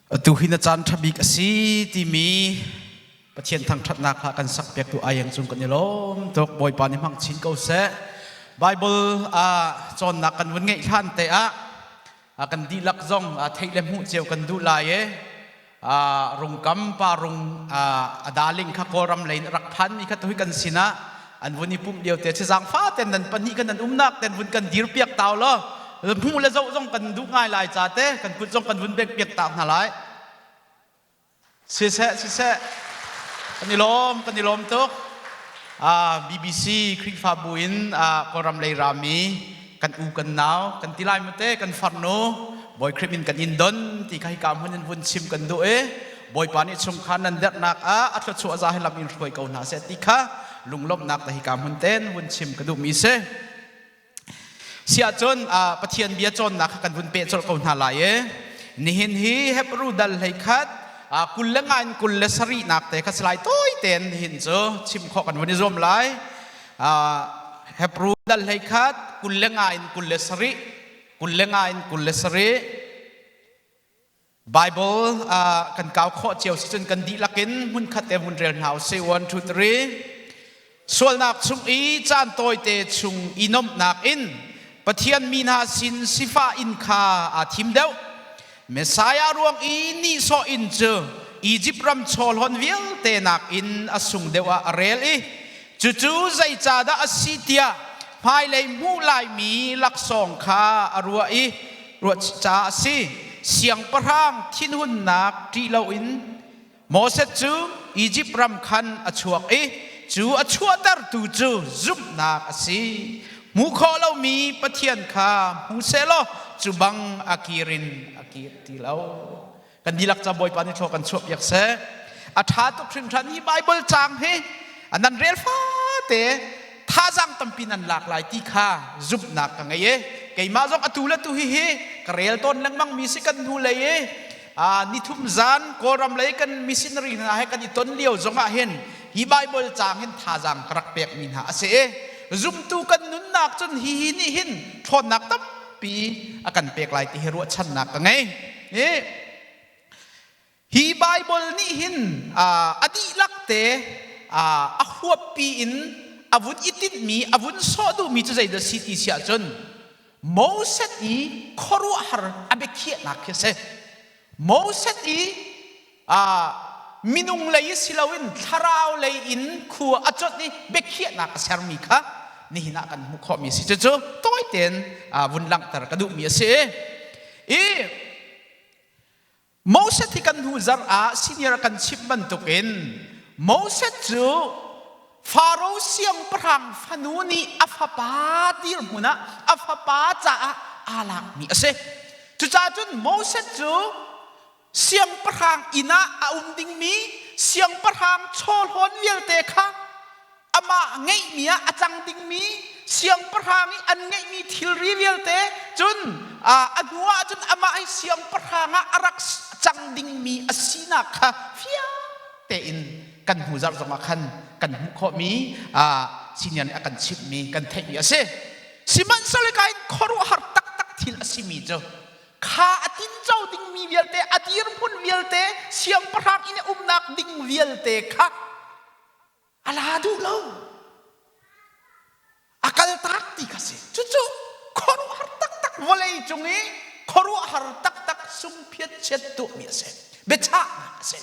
Atu hi na caan ṭha bik a si timi Pathian thangṭhatnak hla kan sakpiaktu Ayang cung kan i lawm tuk. Bawipa nih hmang chin ko seh. Bible ah cawnnak kan vun ngeih hlan te ah kan dihlak zong theih le hmuh cio kan duh lai i rungkam pa rung a darling kha Kawlram lei in rak phanmi kha tuhi kan sinah an vun i pumh lio te si zaangfa ten nan pahnih kan nan umnak ten vun kan dir piak tau law hmuh le zoh zong kan duh ngai lai ca te kan kut zong kan vun bek piak ta hna lai siseh siseh kan i lawm kan i lawm tuk BBC Khrihfabu in Kawlram lei rami kan u kan nau kan ti lai mate kan farnu Bawi Khrih min kan in don ti kha hika hmun in vun chim kan duh i Bawipa nih chungkhar nan derhnak ah a thluachuah za hi lam in hruai ko hna seh ti kha lunglawmhnak te hika hmun ten vun chim ka duhmi si. Siahcun Pathian bia cawnnak kha kan vun peh colh ko hna lai i nihin hi Hebrew dal hlei khat kul le nga in kul le sarihnak te kha salai tawi tein nihin cu chim khawh kan vun i zuam lai. Hebrew dal hlei khat kul le nga in kul le sarih kul le nga in kul le sarih Bible kan kau khawh cio si cun kan dihlak in hmunkhat te vun rel hna usih. 1 2 3 Sualnak chung i caan tawite chung i nomhnak in Pathian mi hna sin sifah in kha aa thim deuh. Messiah ruang i nihsawh in cu Egypt ram chawlhawn vialte nakin a sung deuh ah a rel i cucu zeicahdah a si tiah hmailei hmuh laimi laksawng kha a ruah i ruah caah a si. Siangpahrang thinhunnak ṭih loin Moses cu Izipt ram khan a chuak i cu a chuahtertu cu zumhnak a si. Hmuh khawh lomi Pathian kha hmu sehlaw cu bang a kir in a kir ti lo. Kan dihlak ca Bawipa nih thlaw kan chuahpiak seh. A ṭha tuk hringhran hi Baibal caang hi nan rel fate thazaang tampi nan lak lai ti kha zumhnak ka ngei i keimah zong atu le tu hi hi ka rel tawn lengmang mi si kan hnu lei i nithum zan Kawlram lei kan missionary hna he kan i ton lio zong ah hin hi Baibal caang hin thazaang ka rak pek mi hna a si i zumtu kan nunnak cun hi hi nih hin ṭhawnnak tampi a kan pek lai ti hi ruahchannak ka ngei. Hi hi Baibal nih hin a dihlak te a huappi in a vun i tinhmi a vun sawh duhmi cu zeidah si ti si ahcun Moses i khuaruahhar a biakhiahnak khi a si. Moses i minung lei si loin thlarau lei in khua a conh i biakhiahnak a sermi kha nihin ah kan hmuh khawhmi a si. Cucu tawi tein vun langhter ka duhmi a si. I Moses hi kan hnu zarh ah senior kan chimh bantukin Moses cu Faro siangpahrang fanu nih a fapa dirhmun ah a fapa caah aa lakmi a si. Cucaah cun Moses cu siangpahrang inn ah a um dingmi siangpahrang chawhlawn vialte kha amah ngeihmi ah a cang dingmi siangpahrang i an ngeihmi thilri vialte cun a hnu ah cun amah hi siangpahrang ah a rak cang dingmi a sinak kha fiang tein kan hnu zarh zongah khan kan hmuh khawhmi senior nih a kan chimhmi kan theihmi a si. Sihmanhsehlaw ka in khuaruahhar taktak thil a simi cu kha a tinco dingmi vialte a dirhmun vialte siangpahrang inn i umnak ding vialte kha a la duh lo a kaltak ti kha si cucu khuaruahhar taktak vawlei cung i khuaruahhar taktak sungphiat chiat tuahmi a si biachahnak a si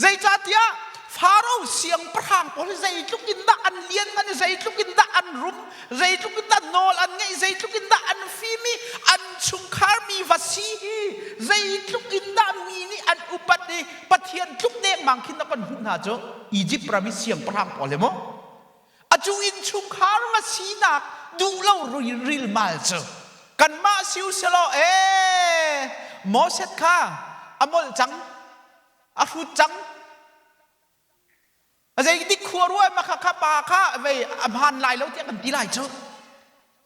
Zeicahtiah Faro siangpahrang pawl hi zeitluk in dah an lianngan i zeitluk in dah an rum, zeitluk in dah nawl an ngeih, zeitluk in dah an fim i an chungkhar mi va si hi zeitluk in dah mi nih an upat i Pathian tluk dengmang khin na kan hmuh hna cu Egypt ram i siangpahrang pawl hi mu. A cu innchungkhar va sinak duh lo rilmal cu kanmah si uselaw ee Moses kha a molh cang a hrut cang zeitik khua ruah ma kha kha pa kha vei a hmaan lai lo tiah kan ti lai cu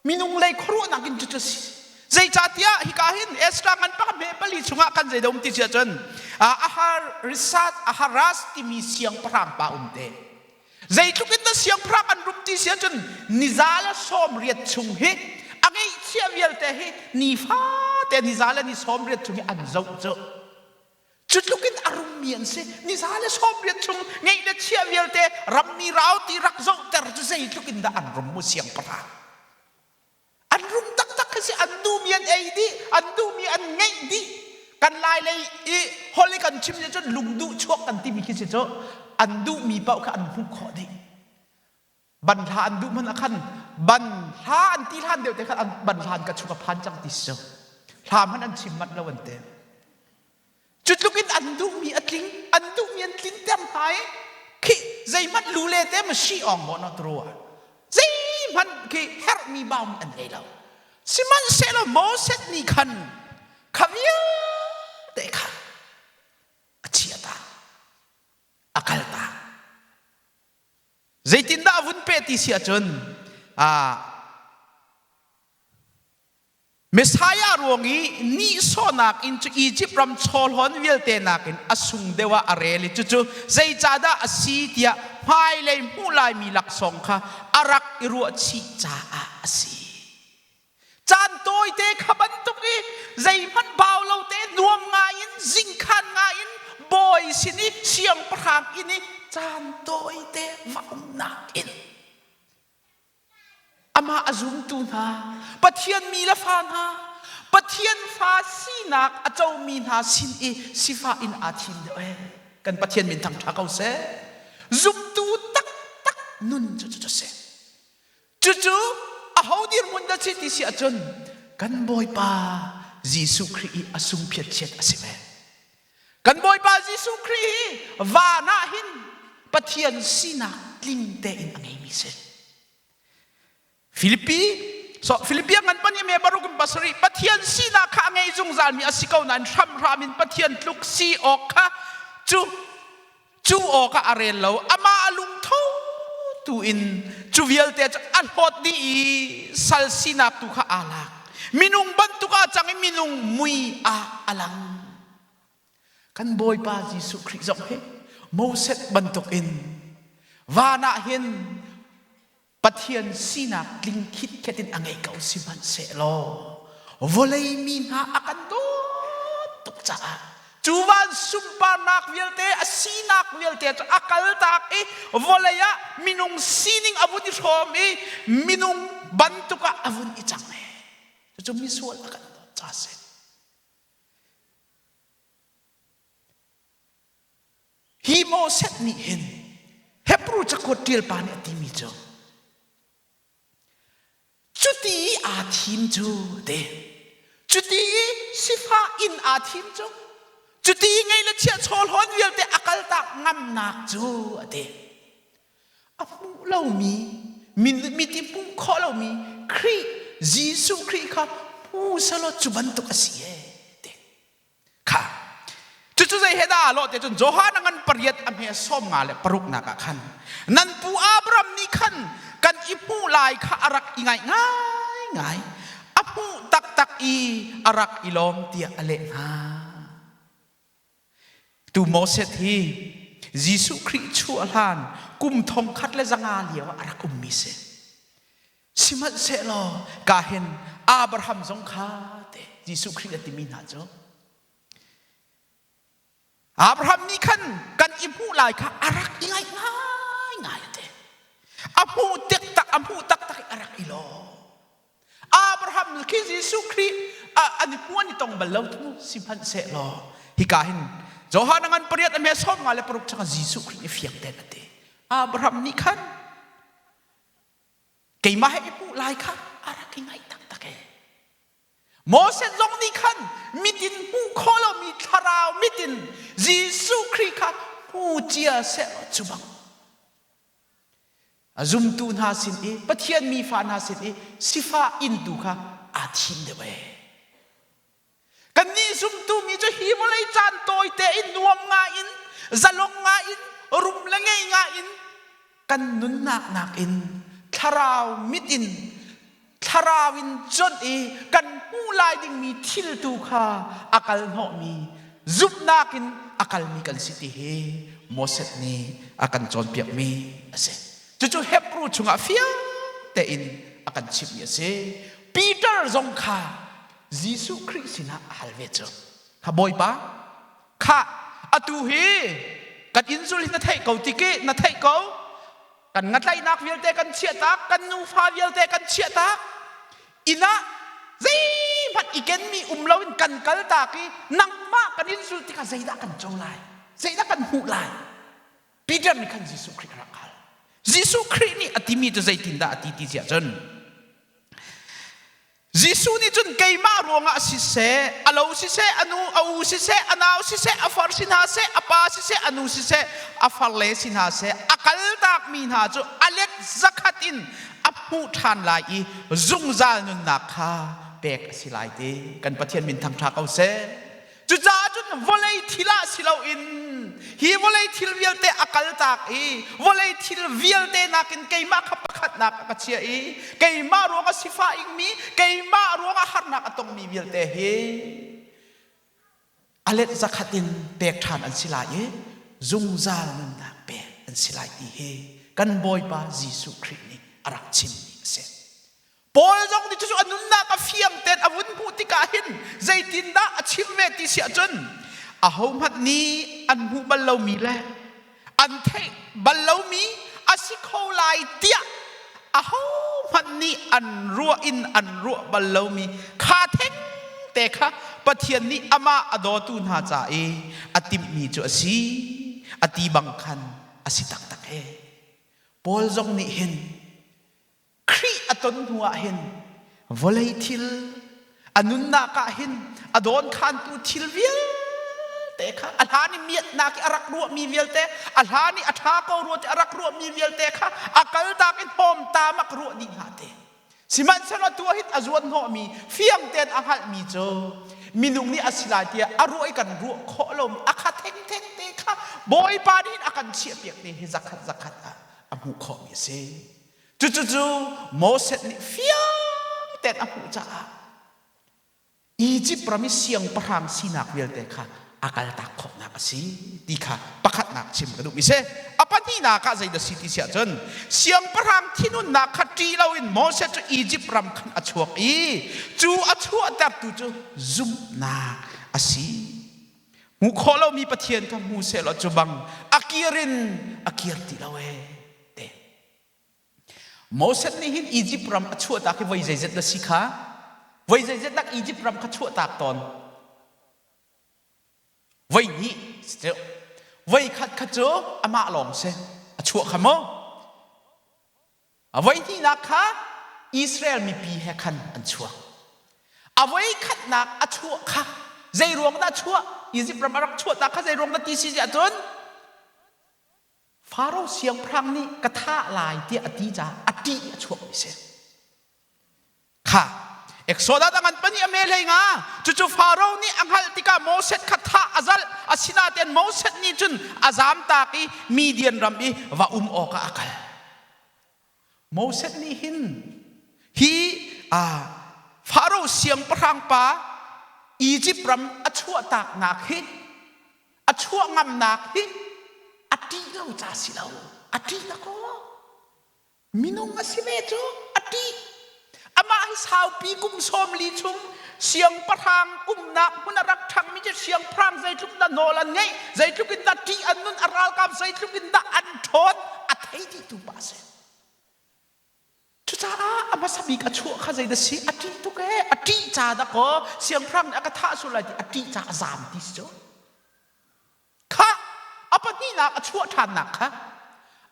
minung lei khuaruahnak in cucu si zeicahtiah hika hin Ezra ngan pak hme pali chungah kan zei um ti sia cun ahar risat aharas timi siangpahrang pa um te zeitluk in dah siangpahrang an rum ti sia cun niza le sawm riat chung hi a ngeihchiah vialte hi nifa te niza le ni sawm riat chung hi an zoh cu. rummi an si. Ni 180 chung ngeih le chiah vialte rammi rau ti rak zohter cu zeitluk in dah an rum mu siangpahrang. An rum taktak khi si an duhmi an ei dih, an duhmi an ngeih dih. Kan lai lei i holh i kan chim ni cun lungduh chuak kan timi khi si cu an duhmi paoh kha an hmuh khawh dih. Ban hla an duh hmanh ah khan ban hla an ti hlan deuh te khan an ban hla an ka chung a phan cang ti si cu. Hla hmanh an chim manh lo an ti. Cu tluk in an duhmi a tling, an duhmi an tlinter hna i khi zeihmanh lu le te ma shi awng maw na turu ah zeihmanh khi herhmi baumi an ngei lo. Sihmanhsehlaw Moses nih khan kha vialte kha a chiah ta, a kal ta. Zeitindah a vun peh ti si ahcun Messiah ruang i nihsawhnak in cu Izipt ram chawhlawn vialte nakin a sung deuh ah a rel i cucu zeicahdah a si tiah hmailei hmuh laimi laksawng kha a rak i ruahchih caah a si. Caan tawite kha bantuk i zeihmanh bau lo te nuam ngaiin zingkhan ngaiin bawi sin i siangpahrang inn i caan tawite va umnak in Amah a zumtu hna, Pathian mi le fa hna, Pathian fa sinak a comi hna sin i sifah in aa thim deuh ee. Kan Pathian min thangṭha ko seh. Zumtu taktak nun cu cu si. Cucu aho dirhmun dah si ti si ahcun kan Bawipa Jesuh Khrih i a sungphiatchiat a si ve. Kan Bawipa Jesuh Khrih hi van ah hin Pathian sinak tling tein a ngeimi si. Filipi so Filipi ngan pani me baruk in pasarih Pathian sinak kha a ngei zungzalmi a si ko nain hramhram in Pathian tluk si awk kha cu cu awk ah a rel lo amah a lungtho tu in cu vialte cu a hlawt dih i sal sinak tu kha aa lak minung bantuk ah cang i minung mui ah a lang Kan Bawipa Jesuh Khrih zong hi Moses bantuk in van ah hin Pathian sinak tling khitkhet in a ngei ko sihmanhsehlaw vawlei mi hna a kan dawt tuk caah cu van sunparnak vialte a sinak vialte cu a kaltak i vawlei ah minung sining a vun i hrawm i minung bantuk ah a vun i cang e cucu misual a kan dawt ca si. Hi Moses nih hin Hebrew cakuat ṭial pa nih a timi cu cuti i aa thim cu ti cuti i sifah inn aa thim cu cuti i ngei le chiah chawhlawn vialte a kaltak ngamnak cu a ti. A hmuh lomi mit i hmuh khawh lomi Khrih Jesuh Khrih kha hmu selaw cu bantuk a si ee ti kha cucu zei he dah aa lawh te cun Johan a ngan pariat a hme 56 nak ah khan nan pu Abraham nih khan kan i hmuh lai kha a rak i ngaih ngaingai a hmuh taktak i a rak i lawm tiah a leh hna. Tu Moses hi Jesuh Khrih chuah hlan kum 1500 lio ah a rak ummi si. Sihmanhsehlaw ka hin Abraham zong kha te Jesuh Khrih a timi hna cu Abraham nih khan kan i hmuh lai kha a rak i ngaih ngaingai a ti. A hmuh taktak a hmuh taktak i a rak i lawm. Abraham khi Jesuh Khrih an i hmu an i tong bal lo tu sihmanhsehlaw hika hin Johan a ngan pariat a hme 56 changah Jesuh Khrih i fiang tein a ti. Abraham nih khan keimah he i hmuh lai kha a rak i ngaih taktak ee. Moses zong nih khan mitin hmuh khawh lomi thlarau mitin Jesuh Khrih kha hmu cia seh cu bang A zumtu hna sin i Pathian mi fa hna sin i sifah intu kha aa thim deuh ee. Kannih zumtu mi cu hi vawlei caan tawite in nuam ngai in zalong ngai in rum le ngei ngai in kan nunnak nakin thlarau mit in thlarau in conh i kan hmuh lai dingmi thil tu kha a kal hnawhmi zumhnak in a kalmi kan si ti hi Moses nih a kan cawnpiakmi a si. Cucu Hebrew chungah fiang tein a kan chimhmi a si. Peter zong kha Jesuh Khrih sinah a hal ve cu. Kha Bawipa, kha. Atu hi kan inn zul hi na theih ko tiki na theih ko. Kan ngatlaihnak vialte kan chiahtak, kan nufa vialte kan chiahtak. Inn ah zeihmanh i kenmi um loin kan kaltak i nangmah kan in zulh tikah zeidah kan co lai? Zeidah kan hmuh lai? Peter nih khan Jesuh Khrih a rak hal. Jesuh Khrih nih a timi cu zeitindah a ti ti siah cun Jesuh nih cun keimah ruangah siseh, a lo siseh, a nu, a u siseh, a nau siseh, a far si hna seh, a pa siseh, a nu siseh, a farle si hna seh, a kaltakmi hna cu a let zakhat in a hmuh ṭhan lai i zungzal nunnak kha pek a si lai ti kan Pathian min thangṭha ko seh. Cucaah cun vawlei thil ah si loin hi vawlei thil vialte a kaltak i vawlei thil vialte nakin keimah kha pakhatnak a ka chiah i keimah ruangah sifah ingmi keimah ruangah harnak a tongmi vialte hi a let zakhat in pek ṭhan an si lai i zungzal nunnak pek an si lai ti hi kan Bawipa Jesuh Khrih nih a rak chimmi a si. Paul zong nih cucu a nunnak a fiang tein a vun hmuh tikah hin zeitindah a chim ve ti si ahcun ahohmanh nih an hmuh bal lomi le an theih bal lomi a si kho lai tiah ahohmanh nih an ruah in an ruah bal lomi kha theng te kha Pathian nih amah a dawtu hna ca i a timhmi cu a si a ti bang khan a si taktak e. Paul zong nih hin Khrih a ton hnu ah hin vawlei thil a nunnak ah hin a dawnkhantu thil vialte kha a hlan i miatnak i a rak ruahmi vialte a hlan i a ṭha ko rua ti a rak ruahmi vialte kha a kaltak i hnawmtam a ka ruah dih hna te. Sihmanhsehlaw tu ah hin a zuan hnawhmi fiang tein a hngalhmi cu minung nih a si lai tiah a ruah i kan ruah khawh lomi a kha thengtheng te kha Bawipa nih hin a kan chiahpiak te hi zakhat zakhat ah a hmuh khawhmi a si. Cucu cu Moses nih fiang tein a hmuh caah Izipt ram i siangpahrang sinak vialte kha a kaltak khawhnak a si ti kha pakhatnak chim ka duhmi si. A pahnihnak ah zeidah si ti si ahcun siangpahrang thinhunnak kha ṭih loin Moses cu Izipt ram khan a chuak i cu a chuahtertu cu zumhnak a si. Hmuh khawh lomi Pathian kha hmu sehlaw cu bang a kir in a kir ti lo ee. Te. Moses nih hin Izipt ram a chuahtak hi voi zeizat na si kha? Voi zeizat dak Izipt ram kha chuahtak tawn? Voi hnih si Voi khat kha cu amah lawng si. A chuah kha maw? A voi hnihnak kha Israel mipi he khan an chuak. A voi khatnak a chuah kha zei ruang dah chuah? Izipt ram a rak chuahtak kha zei ruang dah ti si ahcun Faro siangpahrang nih ka thah lai tiah a ti caah a ṭih i a chuakmi a si. Kha Exodus a ngan pahnih a me hlei nga. Cucu Faro nih a hngalh tikah Moses kha thah a zalh. Asinain Moses nih cun a zamtak i Midian ram i va um awkah a kal. Moses nih hin hi Faro siangpahrang pa Izipt ram a chuahtaknak hi a chuah ngamnak hi a ṭih lo ca si lo a ṭih na kaw minung a si ve cu a ṭih amah hi saupi kum 40 chung siangpahrang umnak hmun a rak ṭhangmi cu siangpahrang zeitluk dah nawl an ngeih zeitluk in dah ṭih an nun a ralkap zeitluk in dah an ṭhawn a thei dihtu pa a si cucaah a hmasa bik a chuah kha zeidah si a ṭih tuk ee a ṭih ca dah kaw siangpahrang nih a ka thah sual lai ti a ṭih ca a zaam ti si cu Kha a pahnihnak a chuah ṭhannak kha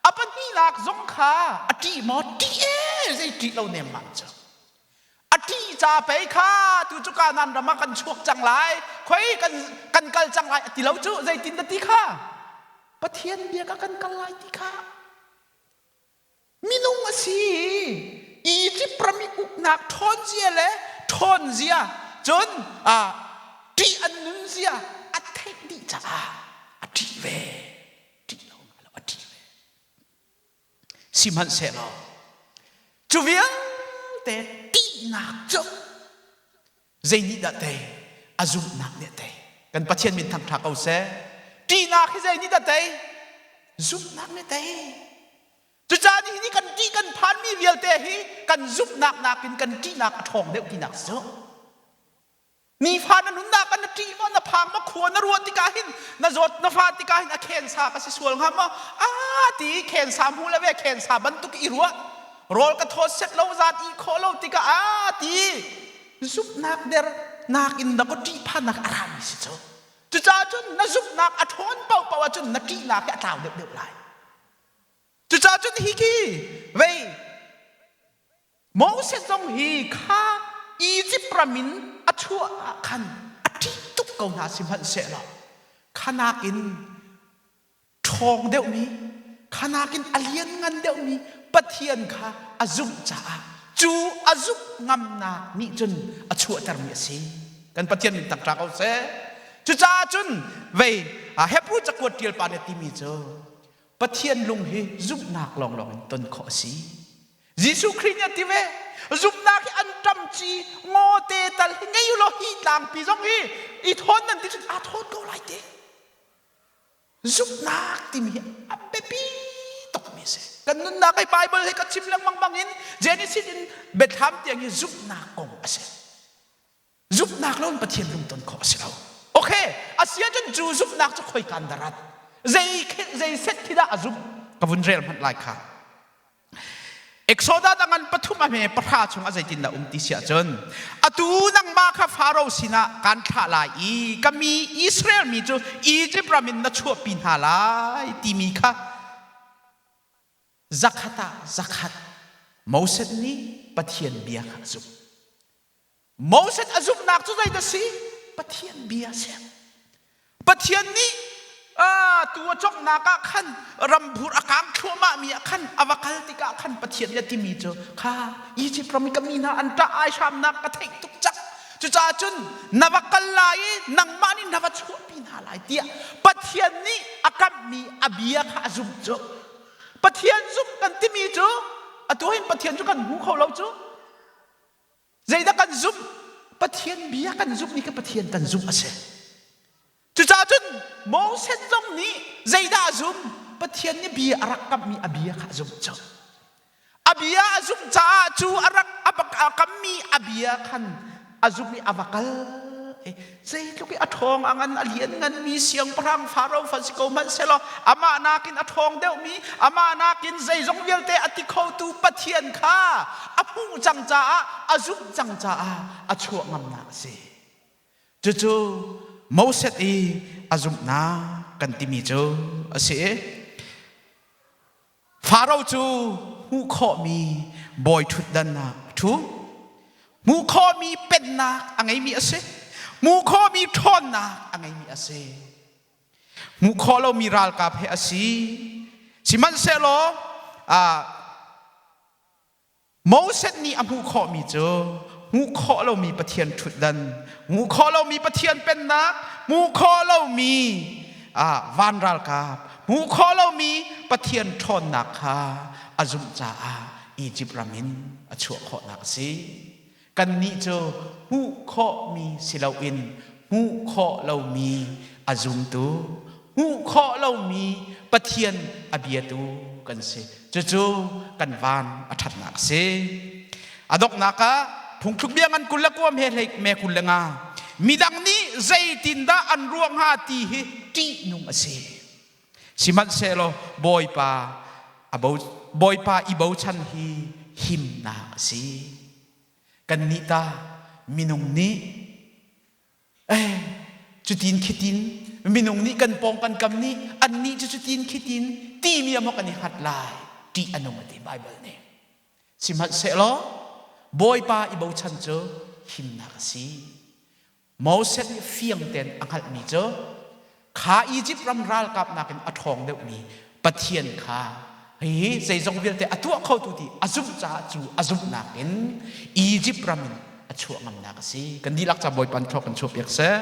a pahnihnak zong kha a ṭih maw? Ṭih ee zei ṭih lo nemmam cu. A ṭih ca pei kha tu cu Kanaan ram ah kan chuak cang lai, khoi kan kan kal cang lai a ti lo cu zeitin dah ti kha Pathian bia ka kan kal lai ti kha Minung a si. Egypt ram i uknak ṭhawnzia le ṭhawnzia cun ṭih an nunzia a theih dih caah a ṭih ve. Ṭih lo lo a ṭih ve. Sihmanhsehlaw cu vialte ṭihnak cu zei nih dah tei? A zumhnak nih a tei. Kan Pathian min thangṭha ko seh. Ṭihnak hi zei nih dah tei? Zumhnak nih tei. Cucaah nihin i kan ṭih kan phanmi vialte hi kan zumhnak nakin kan ṭihnak a ṭhawng deuh tinak si cu. Nifa na nunnak ah na ṭih maw, na phang maw, khua na ruah tikah hin na zawt na fa tikah hin a khensa ka si sual hnga maw? Ah ti khensa hmu le ve khensa bantuk i ruah. Rawl ka thawt set lo zat i khawh lo tikah ah ti zumhnak der nakin na ka ṭihphannak a rami si cu. Cucaah cun na zumhnak a ṭhawn paohpaoh ahcun na ṭihnak hi a tlau deuhdeuh lai. Cucaah cun hi khi vei Moses zong hi kha Izipt ram in a chuah ah khan a ṭih tuk ko hna sihmanhsehlaw kha nakin ṭhawng deuhmi, kha nakin a lianngan deuhmi Pathian kha a zumh caah cu a zumh ngamnak nih cun a chuahtermi a si. Kan Pathian min tangṭa ko seh. Cucaah cun vei Hebrew cakuat ṭial pa nih a timi cu Pathian lung hi zumhnak lawnglawng in ton khawh a si. Jesuh Khrih nih a ti ve. Zumhnak hi an ṭam ci ngawte tal hi ngei u law hi tlangpi zong hi i thawn nan ti cun aa thawn ko lai te. Zumhnak timi hi a biapi tukmi a si. Kan nunnak hi Bible hi ka chim lengmang bangin Genesis in Biathlam tiang hi zumhnak kong a si. Zumhnak lo in Pathian lungton khawh a si lo. Okay, a si ahcun cu zumhnak cu khoikan dah rat? Zei zei set khi dah a zumh? Ka vun rel hmanh lai kha. Exodus a ngan pathum a hme pahra chung a zeitin dah um ti si ahcun atu nangmah kha Faro sinah kaan thlah lai i ka mi Israel mi cu Egypt ram in na chuahpi hna lai timi kha zakhat ah zakhat Moses nih Pathian bia kha a zumh. Moses a zumhnak cu zeidah si? Pathian bia a si. Pathian nih tu a conghnak ah khan rambur a kang thluahmahmi ah khan a va kal tikah khan Pathian nih a timi cu kha Egypt ram i ka mi hna an ṭah ai hramnak ka theih tuk cang. Cucaah cun na va kal lai i nangmah nih na va chuahpi hna lai tiah Pathian nih a kamhmi a bia kha a zumh cu. Pathian zumh kan timi cu atu hin Pathian cu kan hmu kho lo cu. Zeidah kan zumh? Pathian bia kan zumh ni kha Pathian kan zumh a si. Cucaah cun Moses zong nih zeidah a zumh? Pathian nih bia a rak kamhmi a bia kha a zumh cu. A bia a zumh caah cu a rak a kammi a bia khan a zumh i a va kal. Zeitluk i a ṭhawng a ngan a liannganmi siangpahrang Faro fa si ko hmanh sehlaw amah nakin a ṭhawng deuhmi amah nakin zeizong vialte a ti khotu Pathian kha a hmuh cang caah a zumh cang caah a chuah ngamnak a si. Cucu Moses i a zumhnak kan timi cu a si. Faro cu hmuh khawhmi bawi ṭhutdan ah a ṭhu. Hmuh khawhmi pennak a ngeimi a si. Hmuh khawhmi ṭhawnnak a ngeimi a si. Hmuh khawh lomi ralkap he a si. Sihmanhsehlaw Moses nih a hmuh khawhmi cu hmuh khawh lomi Pathian ṭhutdan, hmuh khawh lomi Pathian pennak, hmuh khawh lomi van ralkap, hmuh khawh lomi Pathian ṭhawnnak kha a zumh caah Izipt ram in a chuah khawhnak a si. Kannih cu hmuh khawhmi si loin hmuh khawh lomi a zumtu, hmuh khawh lomi Pathian a biatu kan si. Cucu kan van a ṭhatnak a si. A donghnak ah phungthluk bia ngan 20 le kuam he hlei me 25 midang nih zeitindah an ruah hnga ti hi ṭihnung a si. Sihmanhsehlaw Bawipa a bo, Bawipa i bochan hi himnak a si. Kannih ta minung nih eh cutin khitin minung nih kan pawng kan kam nih annih cu cutin khitin timi a maw kan i hngat lai ṭih a nung a ti Bible nih. Sihmanhsehlaw Bawipa i bochan cu himnak a si. Moses nih fiang tein a hngalhmi cu kha Izipt ram ralkap nakin a ṭhawng deuhmi Pathian kha hihi zeizong vialte a tuah khotu ti a zumh caah cu a zumhnak in Izipt ram in a chuah ngamnak a si. Kan dihlak ca Bawipa nih thlawh kan chuahpiak seh.